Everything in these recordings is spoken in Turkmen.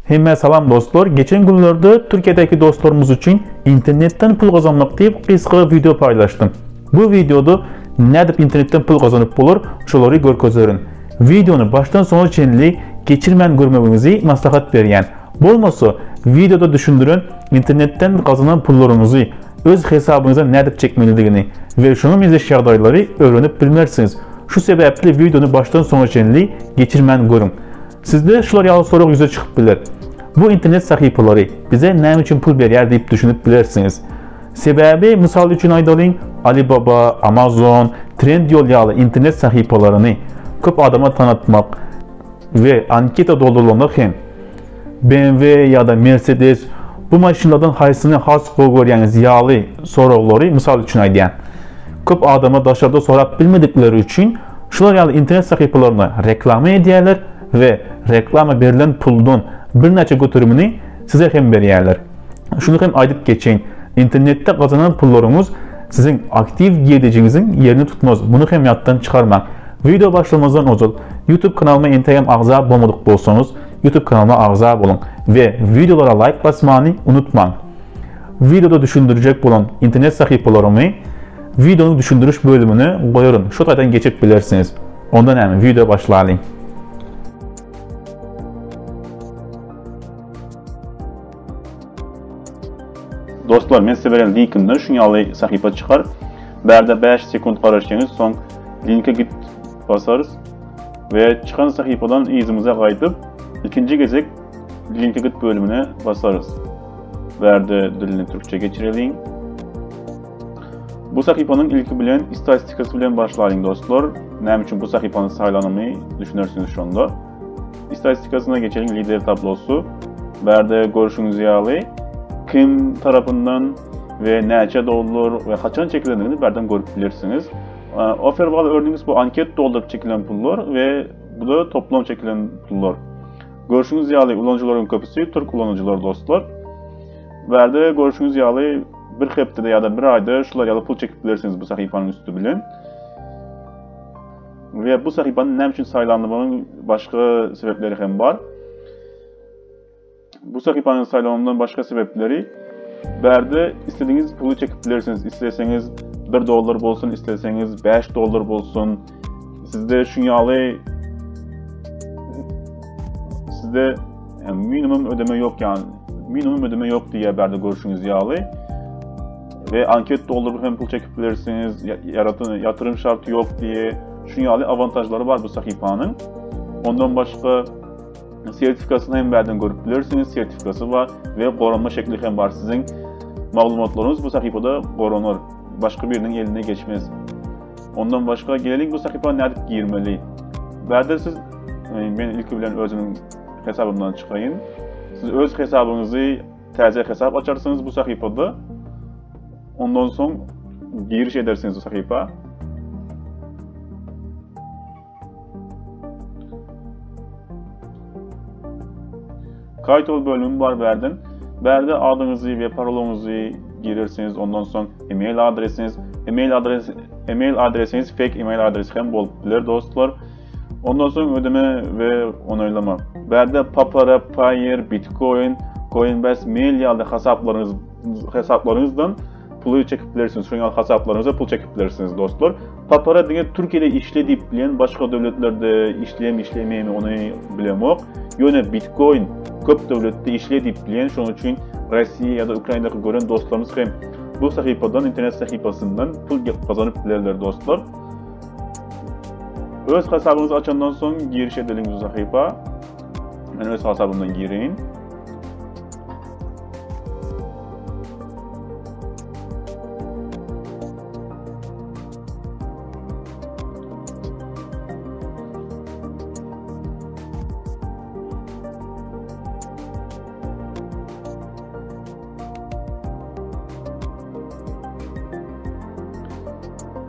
Hemmä salam dostlar, geçen günlerde Türkiýedäki dostlarymyz üçin internetden pul gazanmak diýip gysga wideo paýlaşdym. Bu wideoda nädip internetden pul gazanyp bolar, şolary görkezerin. Wideony başdan soňa çenli geçirmän görmegiňizi maslahat berýän. Bolmasa, wideoda düşündiren internetden gazanan pullaryňyzy öz hesabyňyza nädip çekmelidigini we şuňa meňzeş ýagdaýlary öwrenip bilmersiňiz. Şu sebäpli wideony başdan soňa çenli geçirmän görüň. Sizde şular ýaly sorag ýüze çykyp biler. Bu internet sahypalary bize näme üçin pul berýär diýip düşünip bilersiňiz. Sebäbi, mysal üçin aýdalyň, Alibaba, Amazon, Trendyol ýaly internet sahypalaryny köp adama tanatmak we anketa doldurylanda hem BMW ýa-da Mercedes bu maşynlardan haýsyny has gowy görýäňiz ýaly soraglary mysal üçin aýdýan. Köp adama daşarda sorap bilmedikleri üçin şular ýaly internet sahypalaryna reklama edýärler we reklama berlen puldan birnäçe göterimini size hem berýärler. Şuny hem aýdyp geçeýin, internetde gazanan pullaryňyz siziň aktiw girdejiňiziň ýerini tutmaz, muny hem ýatdan çykarmaň. Wideo başlamazdan ozal YouTube kanalyma entegem agza bolmadyk bolsaňyz, YouTube kanalyma agza boluň we wideolara laýk basmany unutmaň. Wideoda düşündirjek bolan internet sahypalarymy wideonyň düşündiriş bölümine goýaryn, şo taýdan geçip bilersiňiz. Onda näme, wideo başlalyň. Dostlar men size beren linkimden şuň ýaly sahypa çykar. Bärde 5 sekunt garaşýaňyz, soň linke git basarys we çykan sahypadan yzymyza gaýdyp ikinji gezek linke git bölümine basarys. Bärde dilini türkçe geçireliň. Bu sahypanyň ilki bilen istatistikasy bilen başlalyň dostlar. Näme üçin bu sahypany saýlanymy düşünersiňiz şonda. Istatistikasyna geçeliň lider tablosy. Bärde görşüňiz ýaly kim tarapyndan we näçe dollar we haçan çekilendigini bärden görüp bilersiňiz. Offerwall earnings bu anket dolduryp çekilen pullar we bu da toplam çekilen pullar. Görşüňiz ýaly ulanyjylaryň köpüsi türk ulanyjylar dostlar. Bärde görşüňiz ýaly bir hepdede ýa-da bir aýda şular ýaly pul çekip bilersiňiz bu sahypanyň üsti bilen. We bu sahypany näme üçin saýlandygynyň başga sebäpleri hem bar. Bu sahypany saýlamamdan başga sebäpleri bärde istediğiniz puly çekip bilersiniz. Isteseňiz 1 dollar bolsun, isteseňiz 5 dollar bolsun. Sizde şun ýaly sizde yani minimum ödeme yok yani. Minimum ödeme yok diye bärde görüşüňiz ýaly. We anket dolduryp hem pul çekip bilersiňiz. Yaratın, yatırım şartı yok diye. Şun ýaly avantajlary bar bu sahypanyň. Ondan başga sertifikasyny hem bärden görüp bilersiňiz. Sertifikasy bar we goranma şekli hem bar. Siziň maglumatlaryňyz bu sahypada goranar. Başga biriniň eline geçmez. Ondan başga geleliň bu sahypa nädip girmeli? Bärde siz e, men ilki bilen özümiň hesabymdan çykaýyn. Siz öz hesabyňyzy täze hesap açarsyňyz bu sahypada. Ondan soň giriş edersiňiz bu sahypa. Kayıt ol bölümü var bärden. Bärde adyňyzy we paroluňyzy girersiňiz. Ondan soň email adresiniz, email adres email adresiniz fake email adresi hem bolup biler dostlar. Ondan soň ödeme we onaýlama. Bärde Papara, Payeer, Bitcoin, Coinbase, Mail ýaly hasaplaryňyz hesaplaryňyzdan puly çekip bilersiňiz. Şoň ýaly hasaplaryňyza pul çekip bilersiňiz dostlar. Papara diňe Türkiýede işle diýip bilen, başga döwletlerde işleýärmi, işlemeýärmi ony bilemok. Ýöne Bitcoin köp döwletde işle diýip bilen, şonuň üçin Russiýa ýa-da Ukrainadaky gören dostlarymyz hem bu sahypadan, internet sahypasyndan pul gazanyp bilerler dostlar. Öz hasabyňyzy açandan soň giriş edeliň bu sahypa. Men öz hasabymdan gireýin.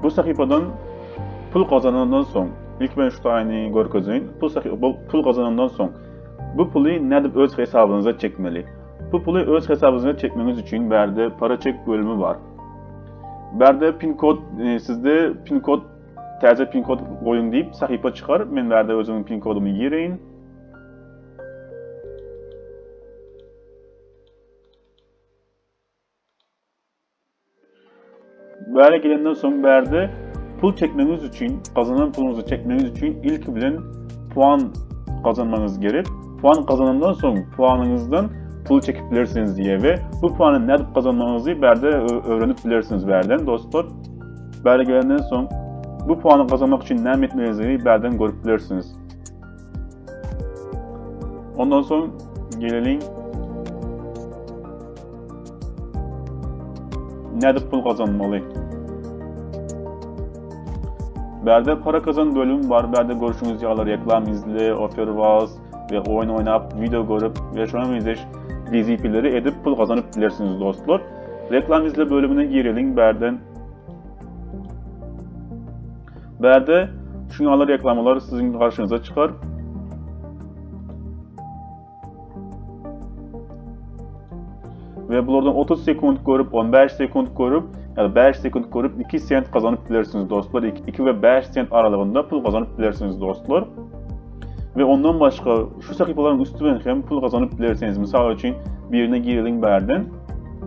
Bu sahypadan pul gazanandan soň, ilk men şu taýyny görkezeýin. Pul sahy pul gazanandan soň bu puly nädip öz hesabyňyza çekmeli? Bu puly öz hesabyňyza çekmegiňiz üçin bärde para çek bölümi bar. Bärde pin kod e, sizde pin kod täze pin kod goýuň diýip sahypa çykar. Men bärde özümiň pin kodumy gireýin. Bäre gelenden soň bärde pul çekmegiňiz üçin, gazanan puluňyzy çekmegiňiz üçin ilki bilen puan gazanmagyňyz gerek. Puan gazanandan soň puanyňyzdan pul çekip bilersiňiz diýe we bu puany nädip gazanmagyňyzy bärde öwrenip bilersiňiz bärden dostlar. Bäre gelenden soň bu puany gazanmak üçin näme etmelidigini bärden görüp bilersiňiz. Ondan soň geleliň Nädip pul gazanmaly? Bärde para kazan bölüm bar. Bärde görüşüňiz ýaly reklam izle, ofer bas we oýun oýnap, video görüp we şoňa meňzeş wezipeleri edip pul gazanyp bilersiňiz dostlar. Reklam izle bölümine gireliň bärden. Bärde şuň ýaly reklamalar siziň garşyňyza çykar. Ve bulardan 30 sekund görüp, 15 sekund görüp, ya da 5 sekund görüp 2 sent kazanıp bilirsiniz dostlar. 2 ve 5 sent aralığında pul kazanıp bilirsiniz dostlar. Ve ondan başka şu sahifaların üstünden hem pul kazanıp bilirsiniz. Misal için birine girelim berden.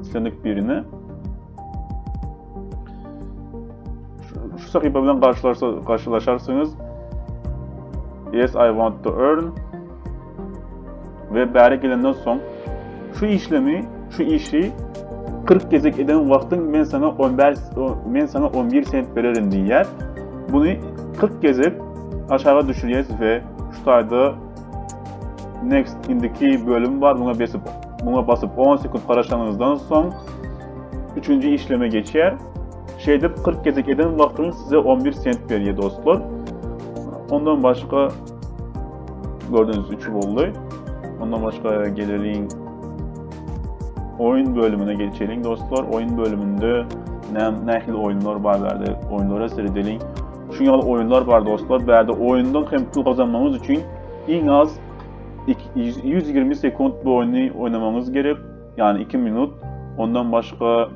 İstendik birine. Şu, şu sahifa bilen karşılaşarsınız. Yes, I want to earn. Ve bäri gelenden soň şu işlemi, şu işi 40 gezek eden wagtyň men sana 15 men sana 11 sent bererin diýýär. Bunu 40 gezek aşağı düşürýäs we şu taýda next indiki bölüm bar. Buna basıp buna basyp 10 sekund garaşanyňyzdan soň üçünji işleme geçýär. Şeýdip 40 gezek eden wagtyňyz size 11 sent berýär dostlar. Ondan başga gördüğünüz üçü boldy. Ondan başga geleliň oyun bölümüne geçeliň dostlar. Oyun bölümünde nähili oyunlar bar bärde oyunlara seredeliň. Şu ýaly oyunlar bar dostlar. Bärde oyundan hem pul kazanmanız üçin iň az 120 sekund bu oyunu oynamamız gerek. Yani 2 minut. Ondan başga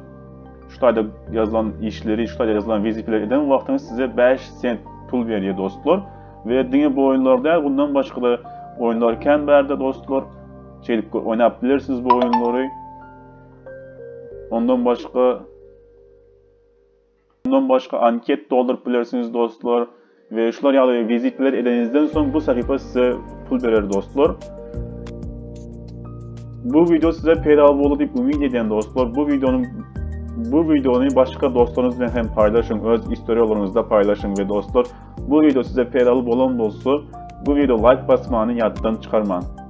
şu taýda yazılan işleri, şu taýda yazılan wezipeleri eden wagtyňyz size 5 sent pul berýär dostlar. Ve diňe bu oyunlar däl, bundan başga da oyunlar kän bärde dostlar. Şeýdip oynap bilirsiniz bu oyunlary. Ondan başga Ondan başga anket doldurup bilirsiniz dostlar. Ve şular ýaly wezipler edenizden soň bu sahypa size pul berer dostlar. Bu video size peýdaly boldy diýip umyt edýän dostlar. Bu videonun bu videonu başga dostlaryňyz bilen hem paýlaşyň, öz istoriýalaryňyzda paýlaşyň we dostlar, bu video size peýdaly bolan bolsa, bu video like basmany ýatdan çykarmaň.